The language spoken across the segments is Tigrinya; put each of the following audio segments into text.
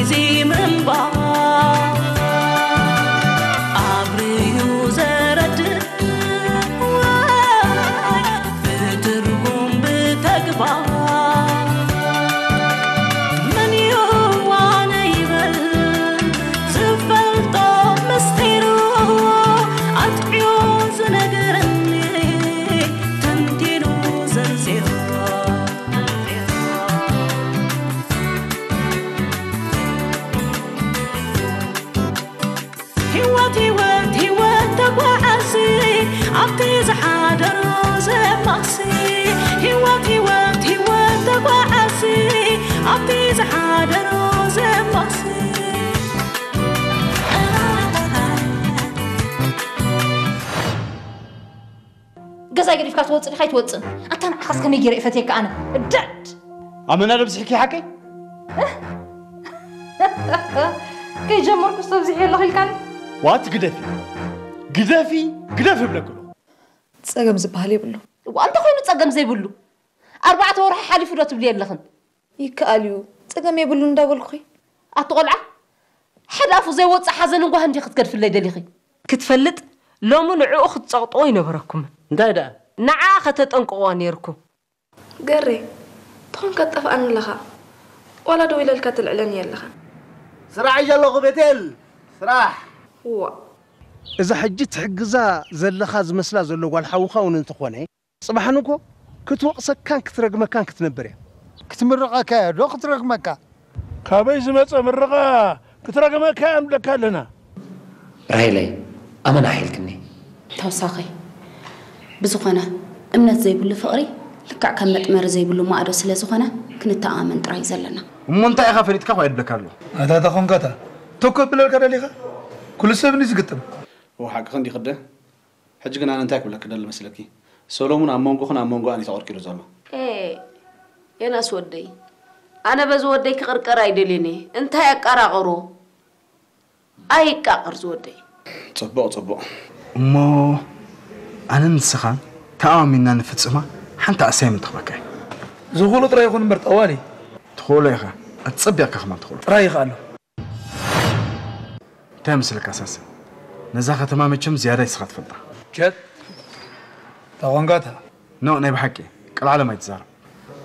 እዚ ምንባር ኣብርዩ ዘረድእ ወይ ብትርጉም ብተግባር መን እዩ ኣነ ይበል ዝፈልጦ ምስጢሩ ኣጥዕዮ ዝነገረኒ ተንቲኑ ዘርዚሩ። ህይወት ህይወት ህይወት ተጓዓዚ ኣብቲ ዝሓደሮ ዘማሲ ህይወት ህይወት ህይወት ተጓዓዚ ኣብቲ ዝሓደሮ ዘማሲ። ገዛይ ገዲፍካ ትወፅእ ዲኻ ኣይትወፅእን? ኣታ ንዓኻስ ከመይ ገይረ እፈትየካ ኣነ? እዳድ! ኣመና ደብዝሕኪ ሓቀይ? ከይጀመርኩስ ተብዚሕ የለኽ ኢልካኒ? ዋት ግደፊ፣ ግደፊ፣ ግደፊ እብለኪ ኣለኹ። ጸገም ዝበሃል የብሉ። እዋ፣ እንተኾይኑ ጸገም ዘይብሉ። ኣርባዕተ ወርሒ ሓሊፉ ዶ ትብሊ የለኽን? ይከኣል እዩ፣ ጸገም የብሉን እንዳበልኩኺ። ኣቲ ቆልዓ፣ ሓደ ኣፉ ዘይወጽእ ሓዘን እንኳ እንዲ ክትገድፍለይ ደሊኺ? ክትፈልጥ፣ ሎሚ ንዕኡ ክትጸቕጥዎ ኣይነበረኩምን። እንታይ ደኣ? ንዓ ከተጠንቅቕዋ ነይርኩም። ገሬ፣ ትኾን ከትጠፍኣኒ ኣለኻ። ዋላ ደው ኢለልካ ትልዕለኒ ኣለኻ። ስራሕ ይዤ ኣለኹ ቤቴል፣ ስራሕ። ዋ። እዛ ሕጂ ትሕግዛ ዘለኻ ዝመስላ ዘሎ ጓል ሓውኻ እውን እንተኾነ፣ ጽባሕ ንግሆ ክትወቕሰካን ክትረግመካን ክትነብር እያ። ክትምርቐካ እያ ዶ ክትረግመካ? ካበይ ዝመጸ ምርቓ ክትረግመካ እያ ንብለካ ኣለና። ራሄለይ፣ ኣመና ሓይልክኒ። ተወሳኺ፣ ብዝኾነ፣ እምነት ዘይብሉ ፍቕሪ ልክዕ ከም መጥመሪ ዘይብሉ ማእዶ ስለ ዝኾነ፣ ክንተኣማመን ጥራይ እዩ ዘለና። እሞ እንታይ ኢኻ ፈሊጥካ እኳ እየ ድብለካ ኣለኹ። ኣታ ተኾንካታ፣ ተኮ ብለልካ ደሊኻ? ኩሉ ሰብ እንዲ ዝግጥም። እዎ፣ ሓቅኺ እንዲኽደ። ሕጂ ግን ኣነ እንታይ ክብለኪ ደሊ መስለኪ? ሰሎሙን ኣብ መንጎኽን ኣብ መንጎኣን እዩ ተቐርቂሩ ዘሎ። ኤ፣ ዮናስ ወደይ፣ ኣነ በዚ ወደይ ክቕርቀር ኣይደልየን እየ። እንታይ ኣቀራቕሮ? ኣይቃቐር ዝወደይ። ጽቡቕ፣ ጽቡቕ። እሞ ኣነን ንስኻን ተኣማሚንና ንፍጽማ ሓንቲ ኣሳይመንት ክበካ እየ። ዝኽእሎ ጥራይ ይኹን እምበር ጠዋሊ። ትኽእሎ ኢኻ። ኣጸቢቕካ ከማን ትኽእሎ። ጥራይ ይኽኣሎ። እንታይ መስለካ ሳሰ? ነዛ ከተማ መቸም ዝያዳ ንስኻ ትፈልጣ። ቸት። ተኾንካታ። ኖ፣ ናይ ብሓቂ ቀልዓለም ኣይትዛረብ።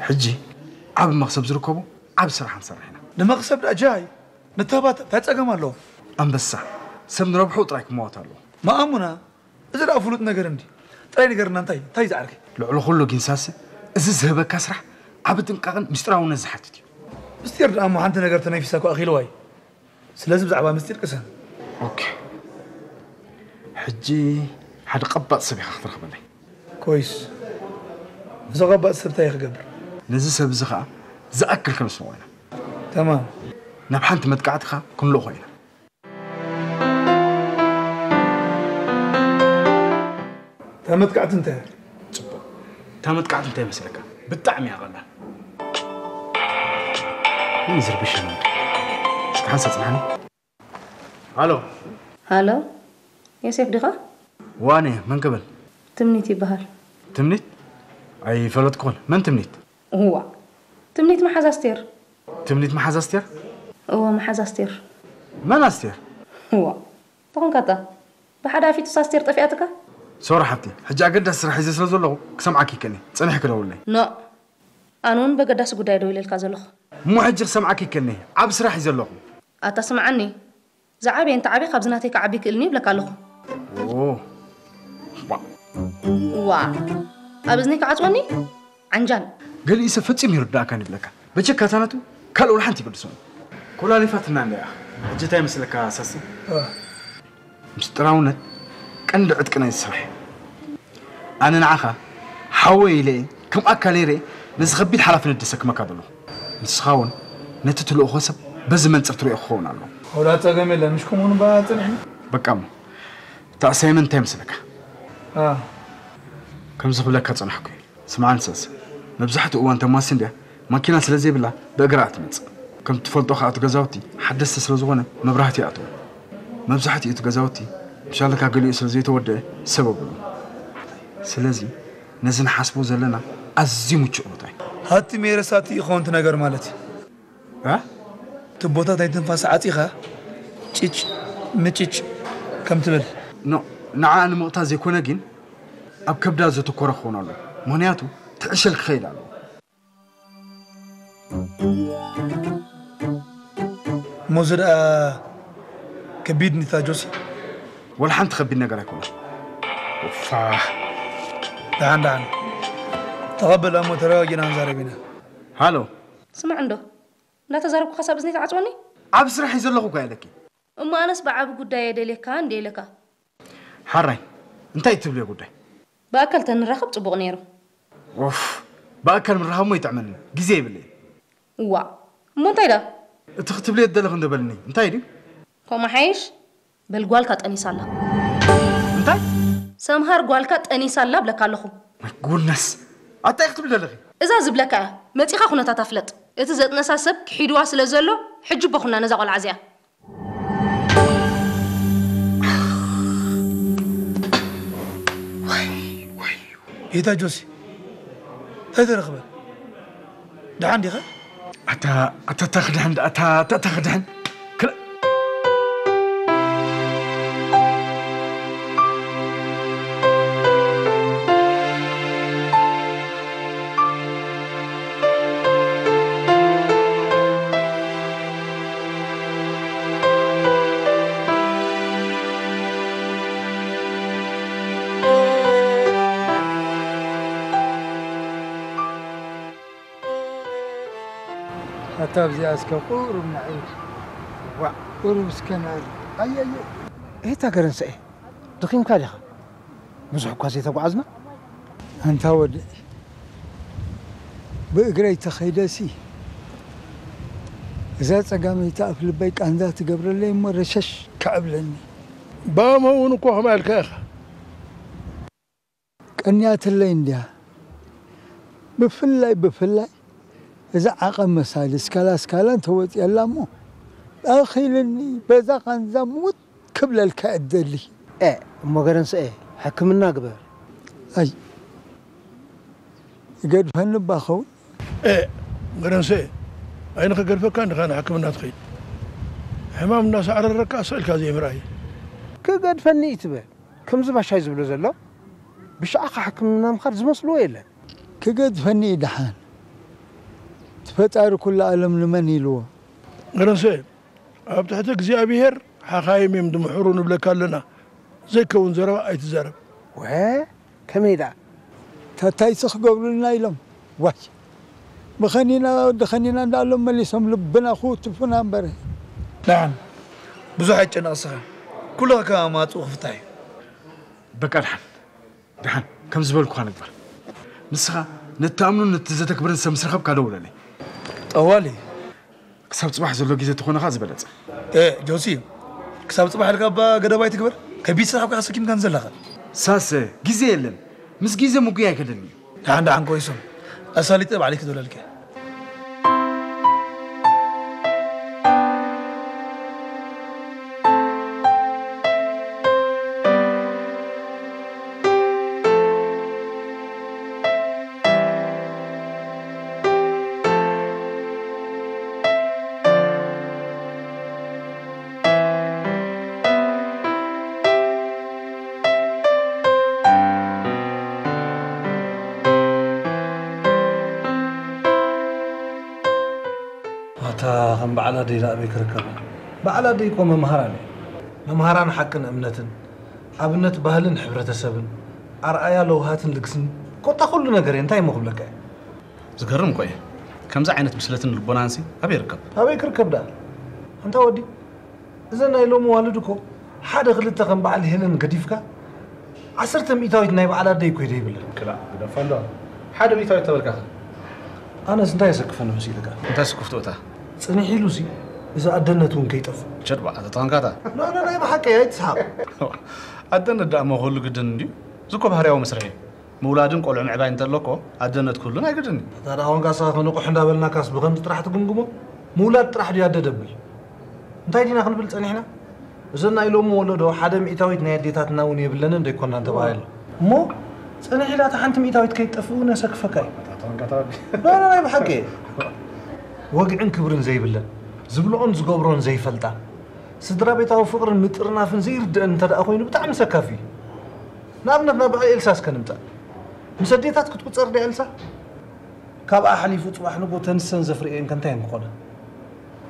ሕጂ ዓቢ መኽሰብ ዝርከቦ ዓቢ ስራሕ ንሰርሕ ኢና። ንመኽሰብ ደኣ ጃይ ንተባተ እንታይ ጸገም ኣለዎ? ኣንበሳ፣ ሰብ ንረብሑ ጥራይ ክመዋት ኣለዎ። መኣሙና፣ እዚ ደኣ ፍሉጥ ነገር እንዲ። ጥራይ ንገርና እንታይ፣ እንታይ ዝዓርከ? ልዕሊ ኩሉ ግን ሳሰ፣ እዚ ዝህበካ ስራሕ ዓቢ ጥንቃቐን ምስጢራውነት ዝሓትት እዩ። ምስጢር ደኣ እሞ ሓንቲ ነገር ተነፊሳ እኮ ኣኺልዋ እዩ። ስለዚ ብዛዕባ ምስጢር ቅሰን። ኦኬ። ሕጂ ሓደ ቀባጽ ሰብ ኢኻ ክትረኽበለይ። ኮይስ፣ እዚ ቀባጽ ሰብ እንታይ ክገብር? ነዚ ሰብ እዚ ኸኣ ዝኣክል ከነስንቖ ኢና። ተማም። ናብ ሓንቲ መጥቃዕቲ ኸኣ ክንልእኾ ኢና። እታ መጥቃዕቲ እንታይ እያ? ጽቡቕ። እታ መጥቃዕቲ እንታይ ይመስለካ? ብጣዕሚ እያ ቀላል። ምን ዝርብሽ ነው? እስኪ ሓንሳብ ጽናሕኒ። ሃሎ። ሃሎ፣ ዮሴፍ ዲኻ? ዋኔ፣ መን ክብል? ትምኒት ይበሃል። ትምኒት? ኣይፈለጥኩን። መን ትምኒት? እዋ፣ ትምኒት መሓዝ ኣስቴር። ትምኒት መሓዝ ኣስቴር? እዎ፣ መሓዝ ኣስቴር። መን ኣስቴር? እዋ፣ ተኾንካታ። ብሓደ ኣፊቱስ ኣስቴር ጠፊኣትካ? ሶሪ ሓብቲ፣ ሕጂ ኣገዳሲ ስራሕ ሒዘ ስለ ዘለኹ ክሰምዓኪ ይከኒ። ጸኒሕኪ ደውለይ። ኖ፣ ኣነ እውን በገዳሲ ጉዳይ ደው ኢለልካ ዘለኹ። እሞ ሕጂ ክሰምዓኪ ይከኒ። ዓቢ ስራሕ ሒዘ ኣለኹ። ኣታ ስምዓኒ፣ ዝዓበየ እንተዓብየ ካብዚ ናተይ ክዓቢ ይክእልኒ ይብለካ ኣለኹ። ኦ፣ ዋ። ዋ፣ ኣብ እዝነይ ክዓጽወኒ? ዓንጃል። ገሊኡ ሰብ ፈጺሙ ይርድኣካን ይብለካ። በጀካ እታ ናቱ ካልእ ወላ ሓንቲ ይገድሶን። ኮላሊፋትና እንድያ። ሕጂ እንታይ ይመስለካ ሳሲ? እ። ምስጢራውነት ቀንዲ ዕጥቂ ናይዚ ስራሕ እዩ። ኣነ ንዓኻ ሓወይ ኢለ እየ፣ ከም ኣካል እየ ርእየ ነዚ ከቢድ ሓላፍነት ደሰክመካ ዘለኹ። ንስኻ እውን ነቲ ትልእኾ ሰብ በዚ መንጽር ትርእዮ ክኸውን ኣለዎ። ወላ ጸገም የለን፣ ምሽ ከምኡ ንበሃል ጽንሕና። በቃ እሞ፣ እቲ ኣሳይመንት እንታይ ይመስለካ? እ። ከምዚ ክብለካ ጸናሕኩ እየ። ስምዓኒ ሰስ፣ መብዛሕትኡ እዋን ተማሲ እንድያ ማኪና ስለ ዘይብላ ብእግራ እያ ትመጽእ። ከም ትፈልጦ ከኣ እቲ ገዛውቲ ሓደስቲ ስለ ዝኾነ መብራህቲ ይኣትዎ። መብዛሕትኡ እቲ ገዛውቲ ብሻለካ ገሊኡ ስለ ዘይተወደአ ሰብ ኣብሉ። ስለዚ ነዚ ንሓስቦ ዘለና ኣዝዩ ምቹእ ቦታ እዩ። ሃቲ ሜረሳቲ ይኸውን እቲ ነገር ማለት እዩ። እ? ቱቦታት ናይ ትንፋስ ዓጺኻ ጭጭ ምጭጭ ከም ትብል። ኖ፣ ንዓ ንምቕታ ዘይኮነ ግን ኣብ ከብዳ ዘተኮረ ክኸውን ኣሎ። ምኽንያቱ ትዕሸል ክኸይድ ኣለዎ። እሞ እዚ ደኣ ከቢድ ኒታ ጆሲ። ወላ ሓንቲ ከቢድ ነገር ኣይኮነን። ኡፋ። ደሓን ደሓን። ተቐበል እሞ ተረጋጊና ክንዛረብ ኢና። ሃሎ። ስማዕ እንዶ፣ እንዳተዛረብኩ ክሳብ እዝኒ ትዓጽወኒ? ኣብ ስራሕ እየ ዘለኹ እኮ ኢለኪ። እሞ ኣነስ ብዓቢ ጉዳይ እየ ደልየካ እንድየ ኢለካ። ሓራይ፣ እንታይ ትብልዮ ጉዳይ? ብኣካል ተንራኸብ ጽቡቕ ነይሩ። ኡፍ፣ ብኣካል ምራኸብ እሞ ይጥዕመኒ። ግዜ የብለይ። እዋእ፣ እሞ እንታይ ደኣ? እቲ ክትብልዮ ዝደለኺ እንዶ በልኒ፣ እንታይ ድዩ? ከምኡ ሓይሽ፣ በል ጓልካ ጠኒሳ ኣላ። እንታይ? ሰምሃር ጓልካ ጠኒሳ ኣላ እብለካ ኣለኹ። My goodness። ኣታይ ክትብል ዘለኺ? እዛ ዝብለካ እያ። መጺኻ ኩነታታ ፍለጥ። እቲ ዘጥነሳ ሰብ ክሒድዋ ስለ ዘሎ፣ ሕጂ እባ ኩና ነዛ ቆልዓ እዚኣ። ጌታ ጆሲ፣ እንታይ ተረኽበ? ደሓን ዲኻ? ኣታ፣ ኣታ፣ ኣታ ክድሕን፣ ኣታ፣ ኣታ፣ ኣታ ክድሕን። ክላ- ኣታ ኣብዚኣ እስከ ቁሩብ ንዕረፍ። ዋእ፣ ቁሩብ እስከ ንዕረፍ። ኣየ፣ ኣየ። እታ ገረንሰኤ፣ ደኺምካ ዲኻ? ብዙሕ እኳ ዘይተጓዓዝና። ኣንታ ወደይ፣ ብእግረይ ተኸይደሲ፣ እዛ ጸጋመይቲ ኣፍ ልበይ ቃንዛ ትገብረለይ እሞ ረሸሽ ከዕብለኒ። ባሞ እውን እኮ ከማይ ኢልካ ኢኻ። ቀንያትለይ እንድያ። ብፍላይ፣ ብፍላይ እዛ ዓቐብ መሳሊ ስካላ ስካላ እንተወፅየላ እሞ፣ ኣኺልኒ በዛ ቃንዛ ምውት ክብለልካ እደሊ። ኤ፣ እሞ ገረንሰኤ፣ ሕክምና ግበር። ኣይ፣ ይገድፈኒ እባ ኸውን? ኤ፣ ገረንሰኤ፣ ኣይንኸገድፈካ እንዲኻ ንሕክምና ትኸይድ። ሕማም እናሳዕረረካ ስቕ ኢልካ ዘይምርኣይ። ክገድፈኒ እዩ ትብል። ከምዚ ባሻይ ዝብሎ ዘሎ፣ ብሽዓኻ ሕክምና ምኻድ ዝመስልዎ የለን። ክገድፈኒ እዩ ደሓን። እቲ ፈጣሪ ኩሉ ዓለም ንመን ኢልዎ? ገረንሰኤ፣ ኣብ ትሕቲ እግዚኣብሄር ሓኻይም እዮም ዝምሕሩ ንብለካ ኣለና። ዘይከውን ዘረባ ኣይትዛረብ። ወ፣ ከመይ ደኣ? ታታይሲ ክገብሩልና ኢሎም። ዋይ፣ ብኸኒና ወዲ ኸኒና እንዳሎም መሊሶም ልብና ክውትፉና እምበረ። ደሓን፣ ብዙሕ ኣይጨነቕ እስኻ። ኩሉ ከማማፅኡ ክፍታሕ እዩ። በቃ ደሓን፣ ደሓን፣ ከም ዝበልኩኻ ንግበር። ንስኻ ነቲ ትኣምኑን ነቲ ዘተክብርን ሰብ ምስ ረኸብካ ደውለለይ። ጠዋሊ። ክሳብ ጽባሕ ዘሎ ግዜ ተኾነ ኸኣ ዝበለጸ። ኤ፣ ጆሲ፣ ክሳብ ጽባሕ ኢልካ እባ ገደብ ኣይትግበር። ከቢድ ስራሕ እኮ ኢኻ ሰኪምካኒ ዘለኻ። ሳሰ፣ ግዜ የለን። ምስ ግዜ ምጉይ ኣይከደልን እዩ። ደሓን ደሓን ኮይሶም። ኣሳሊጠ ባዕለይ ክደውለልካ። ኣታ ከም በዓል ኣደይ ደኣ ኣበይ ክርከባ? በዓል ኣደይ እኮ መምሃራን እየን። መምሃራን ሓቅን እምነትን፣ ኣብነት ባህልን ሕብረተሰብን፣ ኣርኣያ ለውሃትን ልግስን፣ ኮታ ኩሉ ነገር እየን። እንታይ እሞ ክብለካ እየ? ዝገርም እኮ እዩ። ከምዚ ዓይነት ብስለትን ልቦናንሲ ኣበይ ይርከብ? ኣበይ ክርከብ ደኣ? ኣንታ ወዲ፣ እዘን ናይ ሎሚ ዋልድ እኮ ሓደ ክልተ ከም በዓል ሄለን ገዲፍካ፣ ዓሰርተ ሚእታዊት ናይ በዓል ኣደይ እኮ ይደ ይብለን። ክላእ፣ ግደፋ እንዶ። ሓደ ሚእታዊት ተበልካኸ? ኣነስ እንታይ የሰክፈኒ መሲልካ? እንታይ ስክፍትኡ እታ? ጽኒሕ ኢሉሲ፣ እዚ ኣደነት እውን ከይጠፍእ። ቸድ በዓ፣ ተተኸንካታ? ኖ፣ ኖ፣ ናይ ብሓቂ ኣይትስሓቕ። ኣደነት ደኣ እሞ ኩሉ ግድን እንድዩ። እዚ እኮ ባህርያዊ መስርሕ እዩ። ምውላድን ቆልዑ ምዕባይ እንተሎ እኮ ኣደነት ክህሉ ናይ ግድን እዩ። እታ ደኣ ኮንካ ንስኻ ክንቑሕ እንዳበልናካስ ብኸምዚ ጥራሕ ትግምግሞ? ምውላድ ጥራሕ ድዩ ኣደ ደብል? እንታይ ዲና ክንብል ጸኒሕና? እዘን ናይ ሎሚ ወለዶ ሓደ ሚእታዊት ናይ ኣዴታትና እውን የብለንን ዶ ኣይኮናን ተባሂሉ? እሞ ጸኒሕ ኢላ እታ ሓንቲ ሚእታዊት ከይትጠፍእ እውን የሰክፈካ እዩ። እታ ተወንካታ ወዲ። ኖ፣ ኖ፣ ናይ ብሓቂ። ወግዕን ክብርን ዘይብለን። ዝብልኦን ዝገብሮን ዘይፈልጣ፣ ስድራ ቤታዊ ፍቕርን ምጥርናፍን ዘይርድአን እንተ ደኣ ኮይኑ ብጣዕሚ ሰካፊ እዩ። ንኣብነት ናብ በዓል ኤልሳ እስከ ንምጻእ። ምስ ኣዴታት ክትቁጸር ድያ ኤልሳ? ካብኣ ሓሊፉ ጽባሕ ንግሆ ተንሰን ዘፍርየን ከ እንታይ እየን ክኾና?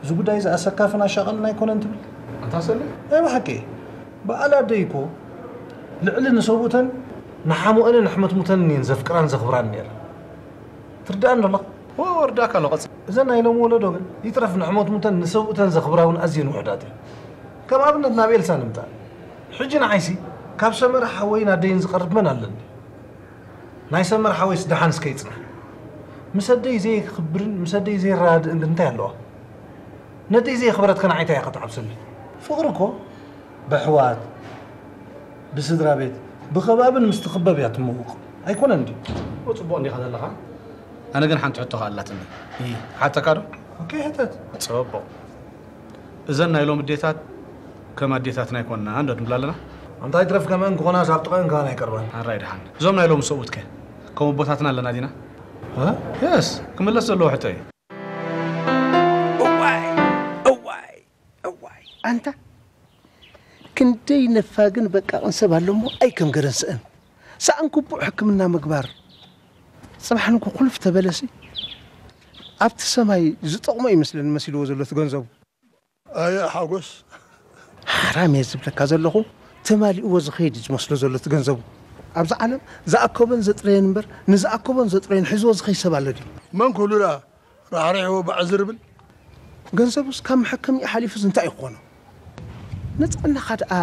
እዚ ጉዳይ እዚ ኣሰካፍን ኣሻቐልን ኣይኮነን ትብል? ኣታ ሰለ? ናይ ብሓቂ። በዓል ኣደይ እኮ ልዕሊ ንሰብኡተን ንሓሙኣንን ኣሕመትሙተንን እየን ዘፍቅራን ዘኽብራን ነይረን። ትርድኣኒ ዶ ኣለኻ? እወ፣ እርዳእካ ኣሎ፣ ቀጽል። እዘን ናይ ሎሚ ወለዶ ግን ይትረፍ ንኣሕመትሙተን ንሰብኡተን ዘኽብራ እውን ኣዝየን ውሑዳት እየን። ከም ኣብነት ናብ ኤልሳ ንምጻእ። ሕጂ ንዓይሲ ካብ ሰመረ ሓወይን ኣደይን ዝቐርብ መን ኣለኒ? ናይ ሰመረ ሓወይስ ደሓን እስከ ይጽናሕ። ምስ ኣደይ ዘየኽብርን ምስ ኣደይ ዘየረዳድእን ግን እንታይ ኣለዋ? ነደይ ዘየኽበረት ከ ንዓይ እንታይ እያ ከተዓብሰለይ? ፍቕሪ እኮ ብኣሕዋት፣ ብስድራ ቤት፣ ብኸባብን ምስ ትኽበብ እያ ትመውቕ። ኣይኮነን ድዩ? እወ፣ ጽቡቕ እንዲኻ ዘለኻ። ኣነ ግን ሓንቲ ሕቶ ከኣ ኣላትኒ። እይ፣ ክሓተካ ዶ? ኦኬ፣ ሕተት። ጽቡቕ። እዘን ናይ ሎሚ ኣዴታት ከም ኣዴታትና ኣይኮናን ዶ ንብል ኣለና? ኣንታ ይትረፍ ከምአን ክኾናስ ኣብ ጥቐአን ከኣን ኣይቀርባን። ኣራይ ደሓን። እዞም ናይ ሎሚ ሰብኡት ከ ከም ኣቦታትና ኣለና ዲና? እ? የስ፣ ክምለስ ዘለዎ ሕቶ እዩ። እዋይ፣ እዋይ፣ እዋይ። ኣንታ ክንደይ ነፋግን በቃቕን ሰብ ኣሎ እሞ ኣይ ከም ገረን ስእን። ሰኣን ግቡእ ሕክምና ምግባር። ጽባሕ ንግሆ ኩልፍ ተበለሲ ኣብቲ ሰማይ ዝጠቕሞ ይመስለኒ መሲልዎ ዘሎ እቲ ገንዘቡ። ኣየ ሓጎስ። ሓራም እየ ዝብለካ ዘለኹ፣ ተማሊእዎ ዝኸይድ እዩ ዝመስሎ ዘሎ እቲ ገንዘቡ። ኣብዚ ዓለም ዝኣከቦን ዘጥረየን እምበር ንዝኣከቦን ዘጥረየን ሒዝዎ ዝኸይድ ሰብ ኣሎ ድዩ? መን ክህሉ ደኣ ራሕሪሕዎ ባዕ ዝርብል? ገንዘቡስ ካብ መሐከሚኡ ሓሊፉስ እንታይ እዩ ክኾኖ? ንጥዕናኻ ደኣ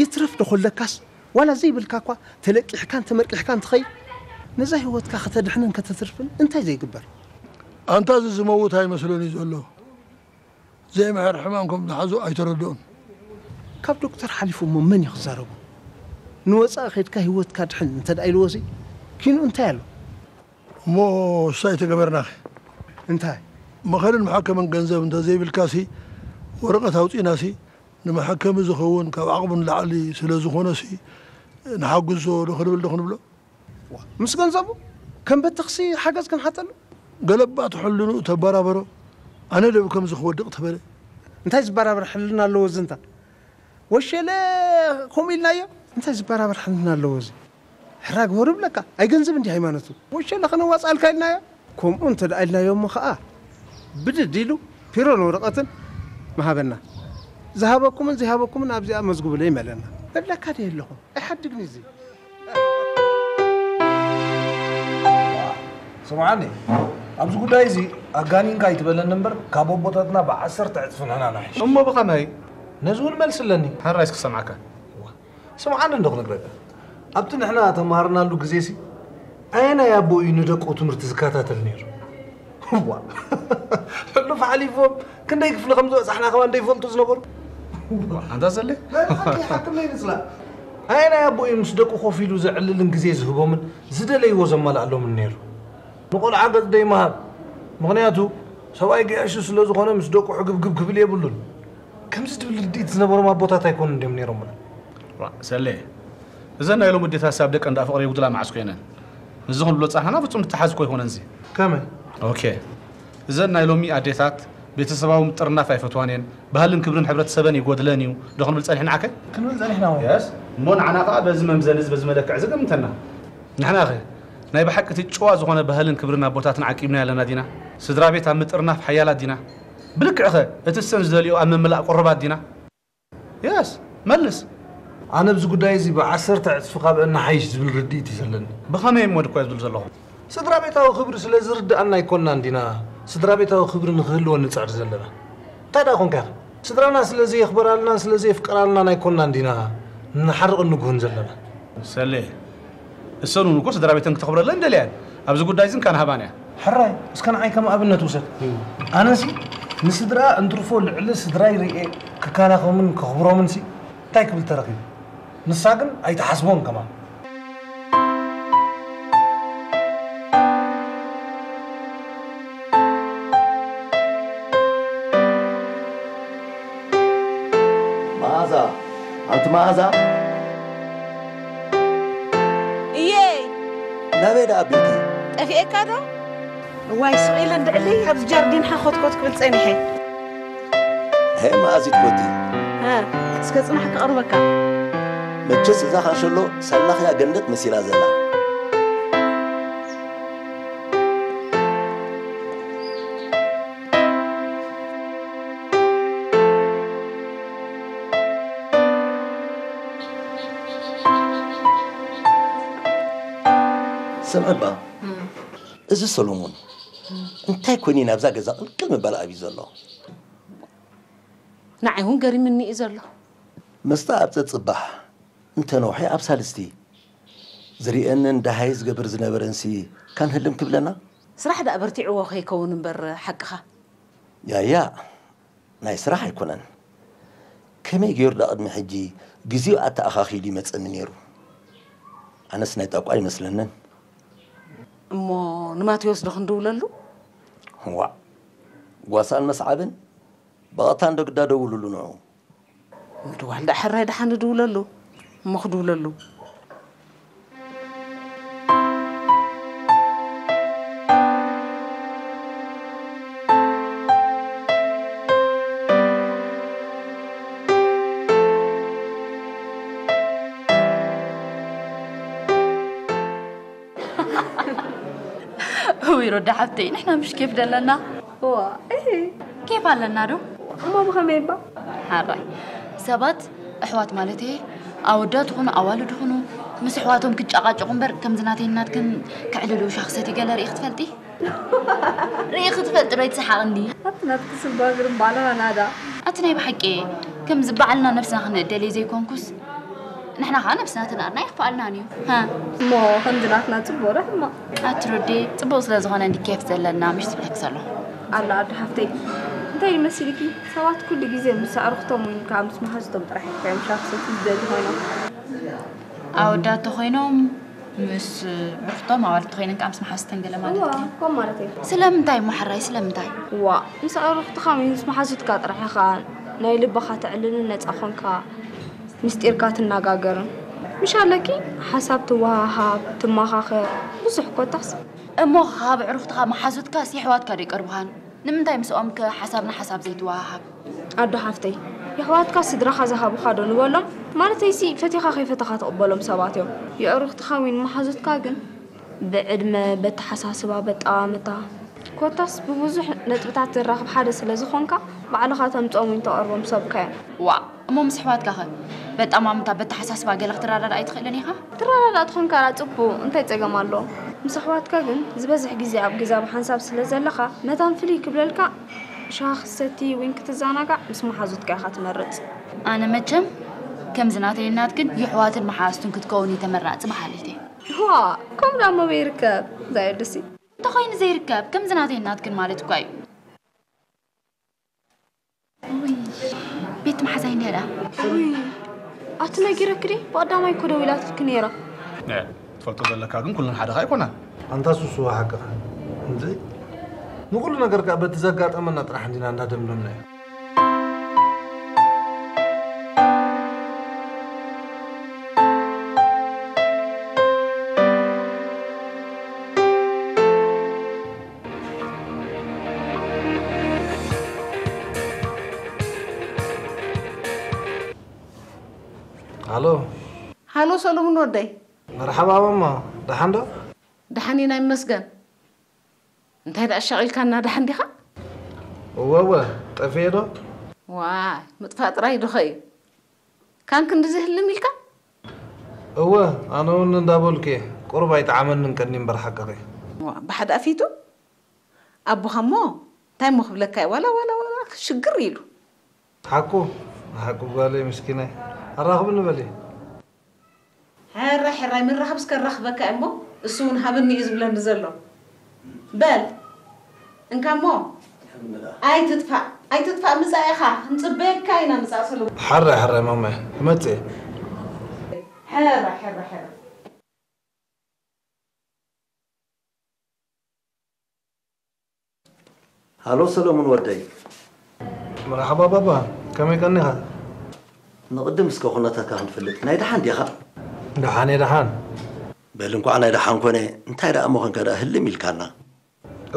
ይትረፍ ዶ ኮለካስ ዋላ ዘይብልካ እኳ ተለቂሕካን ተመርቂሕካን ትኸይድ? ነዛ ህይወትካ ከተድሕንን ከተትርፍን እንታይ ዘይግበር? ኣንታ እዚ ዝመውት ኣይመስሎን እዩ ዘሎ። ዘይምሕር ሕማም ከም ዝሓዞ ኣይተረድኦን። ካብ ዶክተር ሓሊፉ እሞ መን እዩ ክዛረቦ? ንወጻኢ ኸድካ ህይወትካ ድሕን እንተ ደኣ ኢልዎሲ ኪንኡ እንታይ ኣሎ? እሞ እሳ ኣይተገበርናኸ? እንታይ? መኸርን መሐከምን ገንዘብ እንተ ዘይብልካሲ ወረቐት ኣውጺእናሲ ንመሐከሚ ዝኸውን ካብ ዓቕሙ ንላዕሊ ስለ ዝኾነሲ ንሓግዞ ዶ ክንብል ዶ ክንብሎ? ዋ፣ ምስ ገንዘቡ ከም በተኽሲ ሓገዝ ክንሓተሉ? ገለባጥ ሕልንኡ ተበራበሮ። ኣነ ደብ ከምዚ ክወድቕ ተበለ። እንታይ ዝበራበር ሕልና ኣለዎ እዚ እንታ? ወሸለ ከምኡ ኢልናዮ? እንታይ ዝበራበር ሕልና ኣለዎ እዚ? ሕራይ ግበሩ ይብለካ። ኣይገንዘብ እንዲ ሃይማኖቱ። ወሸለ ከነዋጽኣልካ ኢልናዮ? ከምኡ እንተ ደኣ ኢልናዮ እሞ ኸኣ ብድድ ኢሉ ፒሮን ወረቐትን ምሃበና። ዝሃበኩምን ዘይሃበኩምን ኣብዚኣ መዝግቡለይ መለና። እብለካ ድየ ኣለኹ? ኣይሓድግን እዚ። ስምዓኒ፣ ኣብዚ ጉዳይ እዚ ኣጋኒንካ ኣይትበለኒ እምበር፣ ካብ ኣቦታትና ብዓሰርተ ዕጽፊ ንሕና ንሓይሽ። እሞ ብኸመይ? ነዚ እውን መልሲ ኣለኒ። ሕራይ እስኪ ክሰምዓካ። ስምዓኒ እንዶ ክነግረካ። ኣብቲ ንሕና ተማሃርናሉ ግዜሲ፣ ኣየናይ ኣቦ እዩ ንደቁ ትምህርቲ ዝከታተል ነይሩ? ዋ፣ ሕሉፍ ሓሊፎም ክንደይ ክፍሊ ከም ዝበጻሕና ከማን ደይፈልጡ ዝነበሩ? ኣንታ ዘለ? ናይ ብሓቂ ሓቅለይ ንስላ። ኣየናይ ኣቦ እዩ ምስ ደቁ ኮፍ ኢሉ ዘዕልልን ግዜ ዝህቦምን ዝደለይዎ ዘማልኣሎምን ነይሩ? ንቆልዓ ገጽ ደይምሃብ። ምኽንያቱ፣ ሰብኣይ ገያሹ ስለ ዝኾነ ምስ ደቁ ሕግብግብ ክብል የብሉን። ከምዚ ትብል ርድኢት ዝነበሮም ኣቦታት ኣይኮኑን ድዮም ነይሮምና? ዋ፣ ሰሌ፣ እዘን ናይ ሎሚ ኣዴታትሲ ኣብ ደቀን ደኣ ፍቕሪ የጉድላ መዓስ ኮይነን? ምስዚ ክንብሎ ዝጸናሕና ፍጹም ዝተሓዝ እኮ ኣይኮነንዚ። ከመይ? ኦኬ። እዘን ናይ ሎሚ ኣዴታት ቤተሰባዊ ምጥርናፍ ኣይፈትዋን እየን፣ ባህልን ክብርን ሕብረተሰበን ይጎድለን እዩ ዶ ክንብል ጸኒሕና ዓከ? ክንብል ጸኒሕና ወይ? የስ። እሞ ንዓና ከኣ በዚ መምዘኒ እዚ በዚ መለክዕ እዚ ገምተና። ንሕናኸ ናይ ብሓቂ እቲ ጭዋ ዝኾነ ባህልን ክብርን ኣቦታትና ዓቂብና ኣለና ዲና? ስድራ ቤት ኣብ ምጥርናፍ ሓያላት ዲና? ብልክዕኸ እቲ ሰን ዝደልዮ ኣብ ምምላእ ቅሩባት ዲና? የስ፣ መልስ። ኣነ ኣብዚ ጉዳይ እዚ ብዓሰርተ ዕጽፊ ካብአን ንሓይሽ ዝብል ርድኢት እዩ ዘለኒ። ብኸመይ እሞ ድኮ ዝብል ዘለኹ? ስድራ ቤታዊ ክብሪ ስለ ዝርድኣና ኣይኮንናን ዲና ስድራ ቤታዊ ክብሪ ንክህልወን ንጽዕር ዘለና? እንታይ ደኣ ኮንካ ኢኻ? ስድራና ስለ ዘየኽበራልናን ስለ ዘየፍቀራልናን ኣይኮንናን ዲና ንሓርቕን ንጉህን ዘለና? ሰሌ፣ እሰን እውን እኮ ስድራ ቤተን ክተኽብረለን ይደልያ እየን። ኣብዚ ጉዳይ እዚ እንካን ሃባን እያ። ሕራይ፣ እስከ ንዓይ ከም ኣብነት ውሰድ። ኣነሲ ንስድራ እንትርፎ ልዕሊ ስድራይ ርእየ ክከናኸምን ከኽብሮምን ሲ እንታይ ክብል ተረኺቡ? ንሳ ግን ኣይትሓስቦን ከማን። መኣዛ፣ ኣንቲ መኣዛ። እየይ። ናበይ ደኣ ኣቢልኪ? ጠፊኤካ ዶ? እዋይ፣ ስቕ ኢለ እንድዕሊ ኣብዚ ጃርዲን ሓኾትኮት ክብል ጸኒሐ። ኤማ ኣዚት ኮቲ። ሀ፣ እስከ ጽናሕ ክቐርበካ። መቸስ እዛ ካንሸሎ ሳላኽያ ገነት መሲላ ዘላ። ስምዕባ፣ እዚ ሰሎሞን እንታይ ኮይኑ ናብዛ ገዛ ቅልቅል ምባል ኣብዩ ዘሎ? ንዓይ እውን ገሪምኒ እዩ ዘሎ። መስጣ ኣብ ጸጽባሕ እንተ ነውሒ ኣብ ሳልስቲ ዝርእየንን ደሃይ ዝገብር ዝነበረንሲ ካን ህልም ክብለና? ስራሕ ደኣ በርቲዕዎ ከይከውን እምበር ሓቅኻ። ያያ፣ ናይ ስራሕ ኣይኮነን። ከመይ ገይሩ ደኣ ቅድሚ ሕጂ ግዜኡ ኣተኣኻኺሉ ይመጸኒ ነይሩ? ኣነስ ናይ ጠቋ ይመስለንን። እሞ ንማቴዎስ ዶ ክንድውለሉ? ዋእ፣ ጓሳን መስዓብን ብቐጥታ እንዶ ግዳ ደውሉሉ ንዑ። ምድዋል ደኣ ሕራይ ደሓን ንድውለሉ። እሞ ክድውለሉ። እውይ ሮዳ ሓብተይ፣ ንሕና ምሽ ኬፍ ደለና። እዋ እሂ ኬፍ ኣለና ዶ? እሞ ብኸመይ እባ? ሓራይ ሰባት ኣሕዋት ማለት እየ ኣወዳት ይኹኑ ኣዋልድ ይኹኑ ምስ ኣሕዋቶም ክጨቃጨቁ እምበር ከምዚ ናተይን ናትክን ክዕልሉ ሻኽሰት ይገለ ርኢ ክትፈልጢ ርኢ ክትፈልጢ ዶ ይትሰሓቕ እንዲ ኣቲ ናትክስ እባ ግርም ባዕልና ናዳ ኣቲ ናይ ብሓቂ ከምዚ ባዕልና ነብስና ክንእደልየ ዘይኮንኩስ ንሕና ኸዓ ነብስና ተናርና ይኽፍኣልናን እዩ ሃ እሞ ከምዚ ናትና ጽቡቕ ዶ ሕማቕ ኣቲ ሮዴ ጽቡቕ ስለ ዝኾነ እንዲ ኬፍ ዘለና ምሽ ዝብለክ ዘሎ ኣላ ኣዶ ሓፍተይ እንታይ ይመስልኪ ሰባት ኩሉ ግዜ ምስ ኣዕሩኽቶም ወይ ከዓ ምስ መሓዝቶም ጥራሕ እዮም ሻኽሰት ዝደልዩ ኮይኖም ኣወዳት ተኾይኖም ምስ ዕርፍቶም ኣዋልድ ተኾይነን ከዓ ምስ መሓዝተን ገለ ማለት እዋ እዩ ከም ማለት እዩ ስለምንታይ እሞ ሓራይ ስለምንታይ ዋ ምስ ኣዕሩኽትኻ ወይ ምስ መሓዙትካ ጥራሕ ኢኻ ናይ ልብኻ ተዕልልን ነፃ ኾንካ ምስጢርካ ትነጋገርን ምሽ ኣለኪ ሓሳብ ትወሃሃብ ትመኻኸር ብዙሕ ኮታስ እሞ ካብ ዕሩኽትኻ መሓዙትካስ የሕዋትካ ዶ ይቀርቡኻን ንምንታይ ምስኦም ከ ሓሳብ ንሓሳብ ዘይትወሃሃብ ኣዶ ሓፍተይ የሕዋትካ ስድራኻ ዝሃቡኻ ዶ ንበሎም ማለተይሲ ፈቲኻ ከይፈተኻ ትቕበሎም ሰባት እዮም የዕሩኽትኻ ወይ ንመሓዙትካ ግን ብዕድመ በተሓሳስባ በጣምታ ኮታስ ብብዙሕ ነጥብታት ዘራኽብ ሓደ ስለ ዝኾንካ ባዕልኻ ተምፅኦም ወይ ተቐርቦም ሰብካ እዮም ዋእ እሞ ምስ ኣሕዋትካ ኸ በጣማምታ በተሓሳስባ ገለ ክትረዳዳ ኣይትኽእልን ኢኻ ትረዳዳ ትኾንካ ራ ፅቡቕ እንታይ ፀገም ኣሎ ምስ ኣሕዋትካ ግን ዝበዝሕ ግዜ ኣብ ገዛ ብሓንሳብ ስለ ዘለኻ መታን ፍልይ ክብለልካ ሻሂ ክትሰቲ ዊን ክትዘናጋዕ ምስ መሓዙትካ ኢኻ ትመርፅ ኣነ መቸም ከምዚ ናተይን ናትክን የሕዋትን መሓዝትን ክትከውን እዩ ተመራፂ በሃሊት እየ ዋ ከምኡ ዳ መበይ ይርከብ ዛየድሲ እንተኾይኑ ዘይርከብ ከምዚ ናተይን ናትክን ማለት እኳ እዩ ቤት መሓዛይ እንዲያ ደኣ ውይ ኣቲ ነጊረኪ ድየ ብቐዳማይ እኮ ደዊላትልኪ ነይራ ትፈልጦ ዘለካ ግን ኩለን ሓደኻ ኣይኮናን ኣንታ ሱስዋ ሓቅኻ እንዘይ ንኹሉ ነገር ከዓ በቲ ዘጋጠመና ጥራሕ እንዲና እንዳደምደምናዮ ሃሎ ሃሎ ሰሎሙን ወደይ መርሓባ ማማ ደሓን ዶ ደሓን ኢና ይመስገን እንታይ ደኣ ኣሻቒልካና ደሓን ዲኻ እወ እወ ጠፍኤ ዶ ዋይ ምጥፋእ ጥራይ ዶኸ እዩ ካን ክንድዚ ህልም ኢልካ እወ ኣነ እውን እንዳበልኩ እየ ቁሩብ ኣይጠዓመንን ቀኒ እምበር ሓቅኺ ዋ፣ ብሓደ ኣፊቱ ኣቦኻ እሞ እንታይ እሞ ክብለካ እዩ ዋላ ዋላ ዋላ ሽግር ኢሉ ሓቁ ሓቁ ጓለይ ምስኪናይ ኣራኽብኒ በሊ ሕራይ ሕራይ ምራኸብ እስከ ራኽበካ እሞ እሱ እውን ሃብኒ እዩ ዝብለኒ ዘሎ በል እንካ እሞ ኣይትጥፋእ ኣይትጥፋእ ምፃእ ኢኻ ክንፅበየካ ኢና ምፃእ ሰለሙን ሕራይ ሕራይ ማማይ ክመፅእ እየ ሕራይ ሕራይ ሕራይ ሃሎ ሰለሙን ወደይ መርሓባ ባባ ከመይ ቀኒኻ ንቕድም እስከ ኩነታትካ ክንፈልጥ ናይ ደሓን ዲኻ ደሓን እየ ደሓን በል እንኳዕ ናይ ደሓን ኮነ እንታይ ደኣ እሞ ኮንካ ደኣ ህልም ኢልካና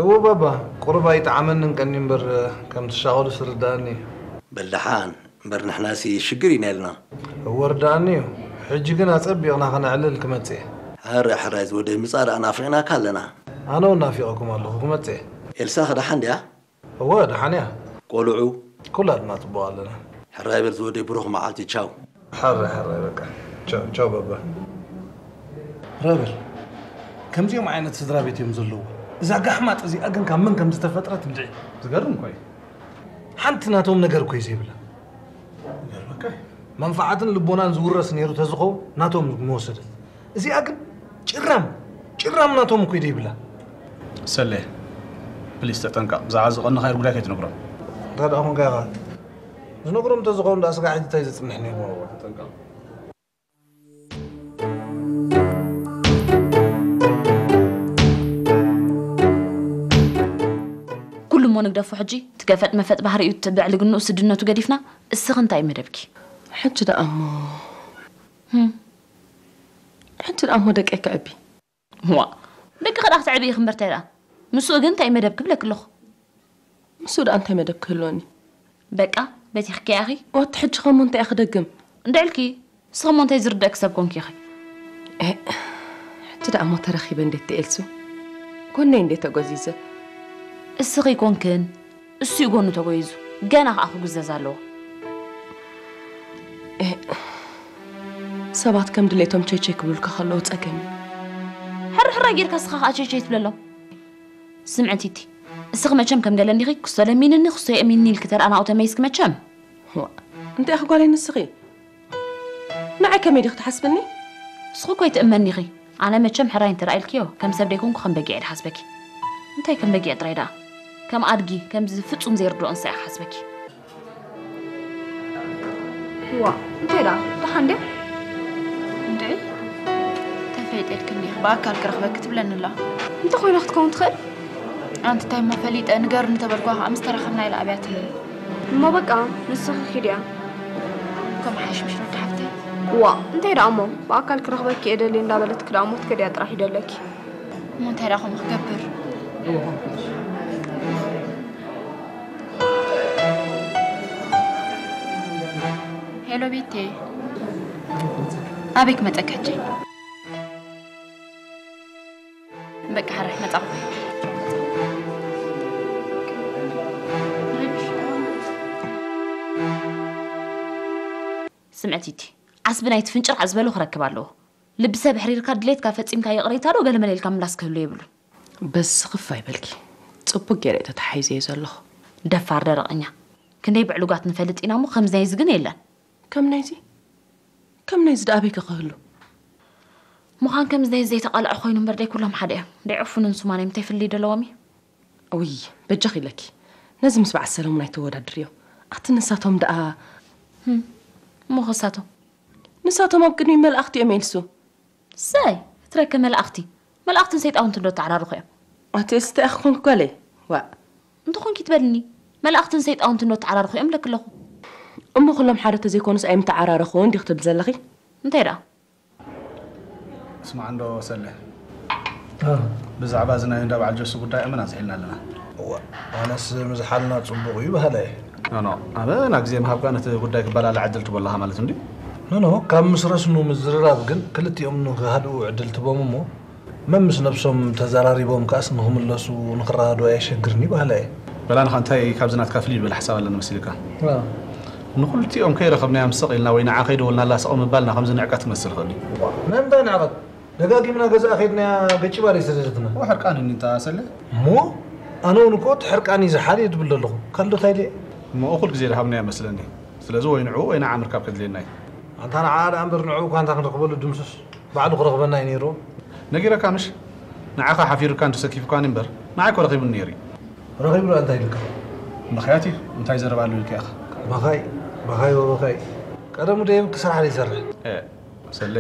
እዎ ባባ ቁሩብ ኣይጠዓመንን ቀኒ እምበር ከም ትሻቐሉ ስርዳእኒ እዩ በል ደሓን እምበር ንሕናሲ ሽግር ኢና ኢልና። እወ ርድኣኒ እዩ። ሕጂ ግን ኣጸቢቕና ከነዕልል ክመጽእ እየ። ሕራይ ሕራይ ዝወደይ ምጻእ ደኣ ናፊቕናካ ኣለና። ኣነ እውን ናፊቐኩም ኣለኹ ክመጽእ እየ። ኤልሳኸ ደሓን ድያ? እወ ደሓን እያ። ቆልዑ? ኩላትና ጽቡቕ ኣለና። ሕራይ በል ዝወደይ ብሩኽ መዓልቲ ቻው። ሕራይ ሕራይ በቃ ቻው ቻው ባባ። ረብል ከምዚኦም ዓይነት ስድራ ቤት እዮም ዘለዎ። እዛ ጋሕማጥ እዚኣ ግን ካብ መን ከም ዝተፈጥረት እንድዒ። ዝገርም እኮ እዩ። ሓንቲ ናቶም ነገር እኮ እዩ ዘይብላ። ይገርመካ እዩ። መንፍዓትን ልቦናን ዝውረስ ነይሩ ተዝኸውን ናቶም ምወሰደት። እዚኣ ግን ጭራም ጭራም ናቶም እኮ እዩ ዘይብላ። ሰሌ ፕሊስ ተጠንቀቕ። ብዛዕባ ዝቐንኻየር ጉዳይ ከይትነግሮም። እንታይ ደኣ ኾንካ ኢኻ? ዝነግሮም እንተዝኸውን ደኣ ስጋዕ ሕጂ እንታይ ዘጽንሕ ነይርዎ? ተጠንቀቕ። ኩሉ እሞ ንግደፎ ሕጂ። እቲ ገፈጥ መፈጥ ባህሪኡ፣ እቲ ብዕልግንኡ ስድነቱ ገዲፍና፣ እስኺ እንታይ እዩ መደብኪ? ሕጂ ደኣ እሞ ሕጂ ደኣ እሞ ደቀይ ክዕቢ። ዋእ፣ ደቅኺ ደኣ ክተዕብዪ ኢኺ እምበር እንታይ ደኣ? ምስኡ ግን እንታይ እዩ መደብ ክብለኪ ኣለኹ። ምስኡ ደኣ እንታይ መደብ ክህልወኒ? በቃ በቲኽኪያ ኢኺ። ዋት ሕጂ ኸሞ እንታይ እየ ክደግም? እንድዒ ኢልኪ። ንስኺ እሞ እንታይ ዝርደእኪ ሰብ ኮንኪ ኢኺ? ኤእ፣ ሕጂ ደኣ እሞ ተረኺበ እንዴ እተ ኤልሱ? ጎነይ እንዴ ተጎዚዘ? እስኺ ኣይኮንክን፣ እሱ እዩ ጎኑ ተጎይዙ። ገና ኸኣ ክጉዘዝ ኣለዎ። ኤእ፣ ሰባት ከም ድሌቶም ቸይቸይ ክብሉልካ ከለዉ ጸገም እዩ። ሕርሕራይ ጌርካ እስኻ ኸኣ ቸይቸይ ትብለሎም። ስምዒ ቲቲ፣ እስኺ መቸም ከም ገለ እንዲኺ ክስቶ ለሚንኒ ክስቶ የእሚንኒ ኢልኪ ተደኣ ናብኡ ተመይስኪ መቸም። ዋእ፣ እንታይ ኢኺ ጓለይ ንስኺ? ንዓይ ከመይ ዲኺ ትሓስብኒ? እስኺ እኮ ኣይትእመንኒ ኢኺ። ኣነ መቸም ሕራይ እንተ ደኣ ኢልክዮ ከም ሰብ ደይኮንኩ ከም በጊዕ እየ ድሓስበኪ። እንታይ ከም በጊዕ ጥራይ ደኣ? ከም ኣድጊ ከምዚ ፍጹም ዘይርድኦ እንስሳ እየ ክሓስበኪ። ዋእ እንታይ ደኣ ደሓን ድያ? እንድዒ ተፈይጠልክኒ ኢኺ ብኣካል ክረኽበኪ ትብለኒ ኣላ። እንታይ ኮይና ክትከውን ትኽእል? ኣንቲ እንታይ እሞ ፈሊጠ ንገርኒ ተበልክዋ ከኣ ምስ ተራኸብና ኢላ ኣብያትኒ። እሞ በቃ ንስኺ ኪዲ እያ። ከምኡ ሓይሽ ምሽ ዶ ወዲ ሓፍተይ? ዋእ እንታይ ደኣ እሞ ብኣካል ክረኽበኪ እየ ደልየ እንዳበለትኪ ደኣ እሞ ትከድያ ጥራሕ እዩ ደለኪ። እሞ እንታይ ደኣ ከምኡ ክገብር? ሄሎ ቤቴ፣ ኣበይ ክመጸኪ ሕጂ? በቃ ሕራይ መጻኹ። ስምዒ ቲቲ፣ ዓስቢ ናይቲ ፍንጭርዓዕ ዝበሎ ክረክብ ኣለዎ። ልቢ ሰብ ኣሕሪርካ ድሌትካ ፈጺምካ ይቕሬታ ዶ ገለመለ ኢልካ ምላስ ክህሉ የብሉን። በዚ ስኽፍ ኣይበልኪ። ጽቡቕ ገይረ እየ ተተሓሒዘዮ ዘለኹ። ደፋር ደረቐኛ። ክንደይ ብዕሉጋት ንፈልጥ ኢና እሞ ከምዚ ናይዚ ግን የለን። ከም ናይዚ? ከም ናይዚ ደኣ ኣበይ ከ ክህሉ? ምዃን ከምዚ ናይዚ ዘይተቓልዐ ኮይኑ እምበር ደይ ኩሎም ሓደ እዮም። ደይ ዕፉንን ሱማን እዮም እንታይ ፍልልይ ደለዎም እዩ? እውይ በጃኺ ኢለኪ ነዚ ምስ በዓል ሰለሙን ኣይተወዳድርዮ። ኣቲ ንሳቶም ደኣ። እሞ ኸሳቶም? ንሳቶም ኣብ ቅድሚ መላእኽቲ እዮም ኤልሱ። እሰይ እትረከ መላእኽቲ መላእኽትን ሰይጣውንትን ዶ ተዓራርኹ እዮም? ኣቲ እስተ ኣኽኹን ጓለይ ዋእ። እንተኾንኪ ትበልኒ መላእኽትን ሰይጣውንትን ዶ ተዓራርኹ እዮም ለክለኹ። እሞ ኩሎም ሓደ ተዘይኮኑስ ኣይምተዓራረኹን ዲኺ ትብል ዘለኺ? እንታይ ደኣ? ስማዕ እንዶ ሰለ፣ ብዛዕባ እዚ ናይ እንዳ በዓል ጀሱ ጉዳይ ኣመና ዝሒልና ኣለና። እወ፣ ኣነስ ምዝሓልና ጽቡቕ እዩ በሃላይ እየ። ኖኖ፣ ኣመና ግዜ ምሃብካ ነቲ ጉዳይ ክበላላዕ ዕድል ትህቦ ኣለኻ ማለት እንድዩ። ኖኖ፣ ካብ ምስ ረስኑ ምዝርራብ ግን ክልቲኦም ንኽሃድኡ ዕድል ትህቦም እሞ፣ መምስ ነብሶም ተዘራሪቦም ከኣስ ንኽምለሱ ንኽረዳድኡ ኣየሸግርን እዩ በሃላይ እየ። በላንኻ እንታይ ካብዚ ናትካ ፍልይ ዝበለ ሓሳብ ኣለኒ መሲልካ? ንኽልቲኦም ከይረኸብናዮም ስቕ ኢልና ወይ ንዓ ከይደወልናላ ስቕ ምባልና ከምዚ ንዕቀት ክመስል ይኽእል እዩ። ናይ ምንታይ ንዕቐት? ደጋጊምና ገዝኣ ከይድናያ ገጭ ባር እየሰደደትና። ሕርቃን እኒ እንታ ሰለ። እሞ ኣነ እውን እኮ እቲ ሕርቃን እዩ ዝሓል እየ ዝብል ዘለኹ። ካልእ ዶ እንታይ ኢለ እየ? እሞ እኹል ግዜ ድሃብናያ መስለኒ። ስለዚ ወይ ንዕኡ ወይ ንዓ ምርካብ ከድልየና እዩ። ኣንታ ንዓ ደኣ እምበር ንዕኡ እኳ እንታይ ክንረኽበሉ ድምሱስ ባዕሉ ክረኽበና እዩ ነይሩ። ነጊረካ ምሽ? ንዓኻ ሓፊሩካን ተሰኪፉካን እምበር ንዓይ እኮ ረኺቡኒ ነይሩ እዩ። ረኺቡ ደኣ እንታይ ኢልካ? ምኽያት እዩ። እንታይ ዘረባ ኣሎ ኢልካ ኢኻ? በኻይ፣ በኻይ ወበኻይ። ቀደሙ ደይብ ክስራሕ ደይሰርሕ። ኤእ፣ ሰሌ፣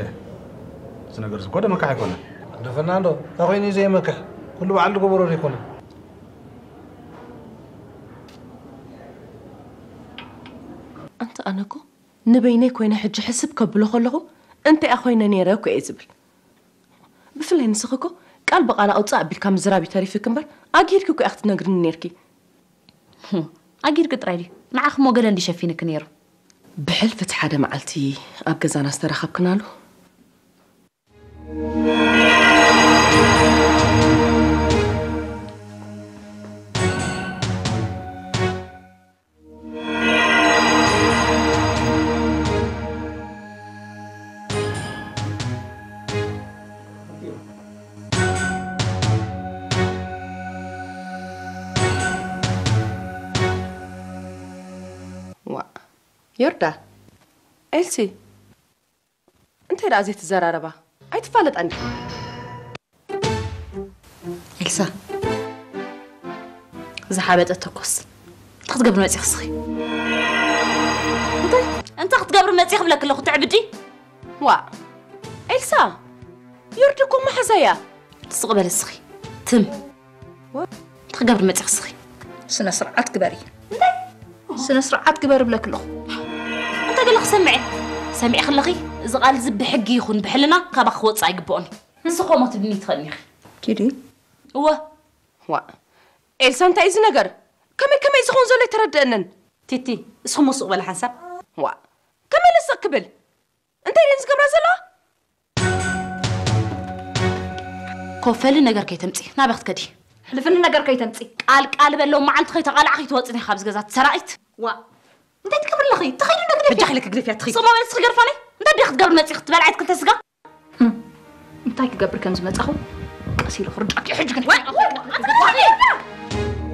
እዚ ነገርዚ እኮ ደመካሕ ኣይኮነን። ደፈና እንዶ፣ እንታይ ኮይኑ እዩ ዘየመክሕ? ኩሉ በዓል ዝገበሮ ደይኮነ? ኣንቲ ኣነ እኮ ንበይነይ ኮይነ ሕጂ ሕስብ ከብሎ ከለኹ እንቲኣ ኮይነ ነይረ እኮ እየ ዝብል። ብፍላይ ንስኺ እኮ ቃል ብቓል ኣውጽእ ኣቢልካ ምዝራብ እዩ ተሪፍኪ እምበር ኣግሂድኪ እኮ ኢኺ ክትነግርኒ ነይርኪ። ኣጊድኪ ጥራይ ድዩ? ንዓኺ እሞ ገለ እንዲ ሸፊንኪ ነይሩ። ብሕልፊ እቲ ሓደ መዓልቲ ኣብ ገዛና ዝተራኸብክናሉ። ዋእ፣ ዮርዳ፣ ኤልሲ፣ እንታይ ደኣ ዘይትዘራረባ? ኣይትፋለጣን ዲኻ? ኤልሳ፣ ዝሓበጠ ተኮስ። እንታይ ክትገብሪ መፂኺ እስኺ? እንታይ? እንታይ ክትገብሪ መፂኺ ክብለኪ ኣለኹ፣ ትዕብዲ? ዋእ፣ ኤልሳ፣ ዮርዲ እኮ መሓዛ እያ። ስቕ በሊ እስኺ። ትም። እንታይ ክትገብሪ መፂኺ እስኺ? ስነ ስርዓት ግበሪ። እንታይ? ስነ ስርዓት ግበሪ ብለኪ ኣለኹ። እንታይ ገለ ክሰምዐ? ሰሚዕኺ ኣለኺ? እዚ ቃል እዚ ብሕጊ ይኹን ብሕልና ካባኺ ክወፅእ ኣይግብኦን እዩ። ንስኺ ከምኡ ትብልኒ ትኽእልኒ ኢኺ። ኪዲ። እወ። ዋእ። ኤልሳ፣ እንታይ እዩ እዚ ነገር? ከመይ ከመይ ዝኸውን ዘሎ ኣይተረድአንን። ቲቲ፣ እስኺ እሞ ስቕ በሊ ሓንሳብ። ዋእ። ከመይ ኢለ ስቕ ክብል? እንታይ ደን ዝገብራ ዘለዋ? ኮፈሊ ነገር ከይተምፂ፣ ናበይ ክትከዲ? ሕልፍኒ ነገር ከይተምፂ። ቃል ቃል በሎ መዓልቲ ከይተቓላዕ ከይትወፅኒ ኢኺ ካብዚ ገዛ ትሰራቒት። ዋእ። እንታይ ትገብሪ ኣለኺ? ተኸይዱ ነገር ሕጂ ኢለ ክግደፍያ ትኸይድ። ስቕ በሊ እስኺ ገርፋለይ። እንታይ ደኣ ክትገብሪ መፂኺ? ትበልዓይ ክልተ ስጋ? ህም። እንታይ ክገብር ከም ዝመጻኹ ቀስ ኢሉ ክርዳእኪ። ሕጂ ግን ዋይ፣ ዋይ፣ ዋይ፣ ዋይ።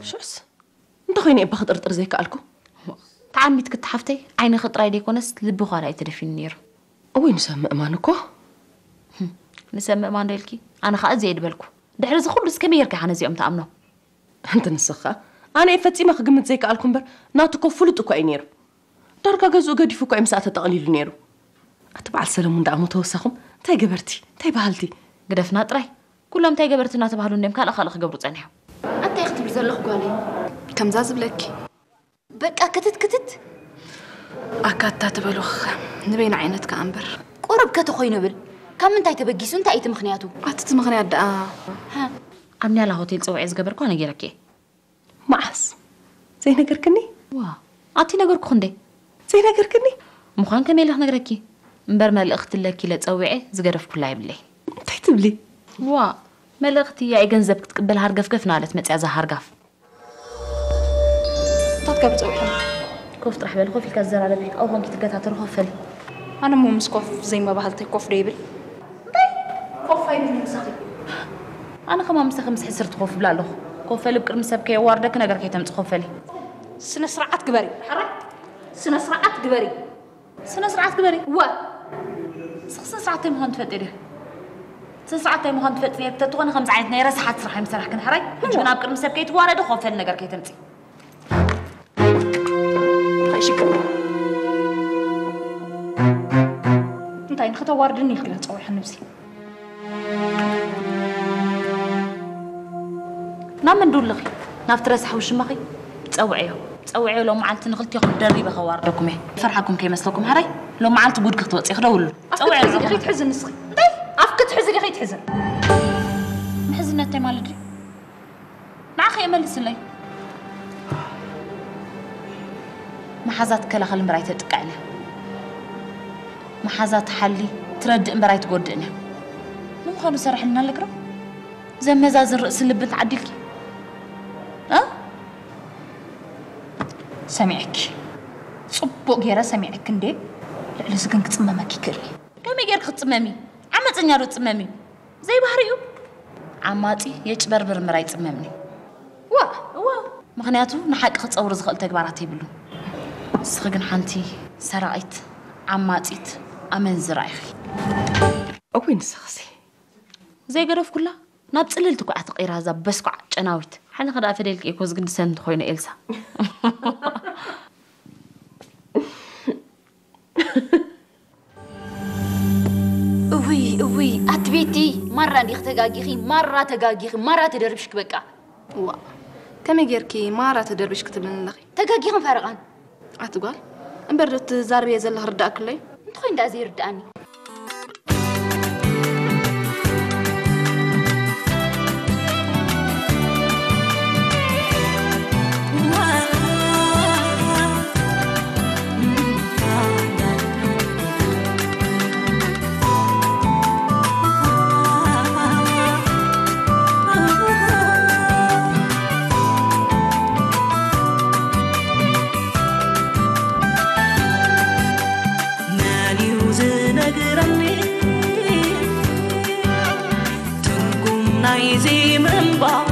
ሽዑስ እንታይ ኮይነ እባ ክጥርጥር ዘይከኣልኩ? ተዓሚትኪ እታ ሓፍተይ ዓይንኺ ጥራይ ዘይኮነስ ልብኺ ዋላ እዩ ተደፊኑ ነይሩ። እወይ፣ ንሰብ ምእማን እኮ። ህም፣ ንሰብ ምእማን ዶ ኢልኪ? ኣነ ኸኣ እዚ እየ ድበልኩ። ድሕሪ እዚ ኩሉስ ከመይ ጌርካ ኢኻ ነዚኦም ትኣምኖም? ኣንቲ ንስኻ፣ ኣነ እየ ፈጺመ ክግምት ዘይከኣልኩ እምበር፣ ናቱ እኮ ፍሉጥ እኮ እዩ ነይሩ። ዳርጋ ገዝኡ ገዲፉ እኮ እዩ ምስኣ ተጠቕሊሉ ነይሩ። ኣቲ በዓል ሰለሙን ደኣ እሞ ተወሳኹም፣ እንታይ ገበርቲ፣ እንታይ በሃልቲ? ግደፍና ጥራይ። ኩሎም እንታይ ገበርቲ እናተባህሉ እንድዮም ካልእ ካልእ ክገብሩ ጸኒሖም። ኣንታይ ክትብሊ ዘለኺ ጓለይ? ከምዛ ዝብለኪ። በቃ ክትት ክትት። ኣካታ ትበልኺ ንበይና ዓይነት ከኣ እምበር። ቁሩብ ከ ተኾይኑ ብል። ካብ ምንታይ ተበጊሱ እንታይ እቲ ምኽንያቱ? ኣቲ እቲ ምኽንያት ደኣ። ሃ። ኣብ ኒያላ ሆቴል ጽውዒ ዝገበርኳ ነጊረኪ እየ። መዓስ? ዘይነገርክኒ? ዋ፣ ኣቲ ነገርኩኺ እንዴ? ዘይነገርክኒ? ምዃን ከመይ ኢለ ክነግረኪ? እምበር መልእኽቲ ኣለኪ ኢለ ጸዊዐ ዝገደፍኩላ የብለይ። እንታይ ትብሊ? ዋ፣ መልእኽቲ እያ ገንዘብ ክትቅበል ሃርገፍገፍ እናበለት መጽያ እዛ ሃርጋፍ። እንታይ ትገብሪ ጸዊዕኺ? ኮፍ ጥራሕ በሊ፣ ኮፍ ኢልካ ዝዘራረብ እዩ። ኣብኡ ኮንኪ ትገታተሪ ኮፍ በሊ። ኣነ እሞ ምስ ኮፍ ዘይመባህልተይ ኮፍ ዶ ይብል? እንታይ? ኮፍ ኣይብል ምሳኺ። ኣነ ከማን ምሳኺ ምስ ሕስርቲ ኮፍ እብላ ኣለኹ። ኮፍ በሊ፣ ኣብ ቅድሚ ሰብ ከየዋርደኪ ነገር ከይተምፂ ኮፍ በሊ። ስነ ስርዓት ግበሪ። ሕራይ? ስነ ስርዓት ግበሪ። ስነ ስርዓት ግበሪ። እወ። ንስኺ ስነ ስርዓት እንታይ ምዃኑ ትፈልጢ ዲኺ? ስነ ስርዓት እንታይ ምዃኑ ትፈልጢ ነይርኪ ተትኾኒ ከምዚ ዓይነት ናይ ረሳሓት ስራሕ ኣይምሰራሕክን። ሕራይ? ሕጂ ግን ኣብ ቅድሚ ሰብ ከይትዋረዲ ኮፍ በሊ ነገር ከይተምፂ። ኣይሽቅጥ። እንታይ ንኽተዋርድኒ ኢኺ ዶ ጸዊዕክኒ? ናብ መን ድውልኺ? ናብቲ ረሳሕ ውሽማኺ? ጸውዕዮ። ጸውዕዮ፣ ሎም መዓልቲ ንኽልቴኹም ደሪበ ከዋርደኩም እየ። ፈርሓኩም ከይመስለኩም፣ ሕራይ? ሎም መዓልቲ ጉድኪ ክትወጺ ኢኺ፣ ደውሉ። ኣፍኪ ጸውዕዮ ትሕዚ ዲኺ ንዓኹም። ትሕዚ ንስኺ? እንታይ? ኣፍኪ ትሕዚ ዲኺ ትሕዚ? ምሕዝነት እንታይ ማለት ድዩ? ንዓኺ እየ መልስለይ። መሓዛ ትከላኸል እምበር ኣይተጥቅዕን እያ። መሓዛ ትሓሊ፣ ትረድእ እምበር ኣይትጎድእን እያ። ንምዃኑ ሰርሕልና ኣለኪ ዶ? ዘመዛዝን ርእስን ልብን ተዓዲልኪ? እ? ሰሚዐኪ። ጽቡቕ ገይረ ሰሚዐኪ እንዴ? ልዕሊ እዚ ግን ክጽመመኪ ይክእል እየ። ከመይ ጌርኪ ክትጽመሚ? ዓመጸኛ ዶ ትጽመሚ? ዘይባህሪኡ። ዓማጺ የጭበርብር እምበር ኣይጽመምን እዩ። ዋ! እዋ! ምኽንያቱ ንሓቂ ክጸውር ዝኽእል ተግባራት የብሉን። ንስኺ ግን ሓንቲ ሰራቒት፣ ዓማጺት፣ ኣመንዝራ ኢኺ። እወይ ንስኽሲ። ዘይገደፍኩላ ናብ ጽልልቲ እኳ እያ ተቐይራ እዛ በስኳዕ ጨናዊት። ሓንኺ ደኣ ፈደልኪ እኮ ዝግድሰኒ እንተኾይኑ ኤልሳ። እውይ፣ እውይ፣ ኣቲ ቤቲ፣ ማራ እንዲኺ ተጋጊኺ፣ ማራ ተጋጊኺ፣ ማራ ተደርብሽኪ በቃ። ዋ፣ ከመይ ጌርኪ ማራ ተደርብሽኪ ትብልኒ ኣለኺ? ተጋጊኽን ፈረቓን። ኣቲ ጓል፣ እምበር ዶ ትዛረብዮ ዘለኺ ርዳእኪ ኣሎ እዩ? እንተኾይኑ ደኣ ዘይርድኣኒ። ግረኒ ትርጉም ናይዚ ምንባር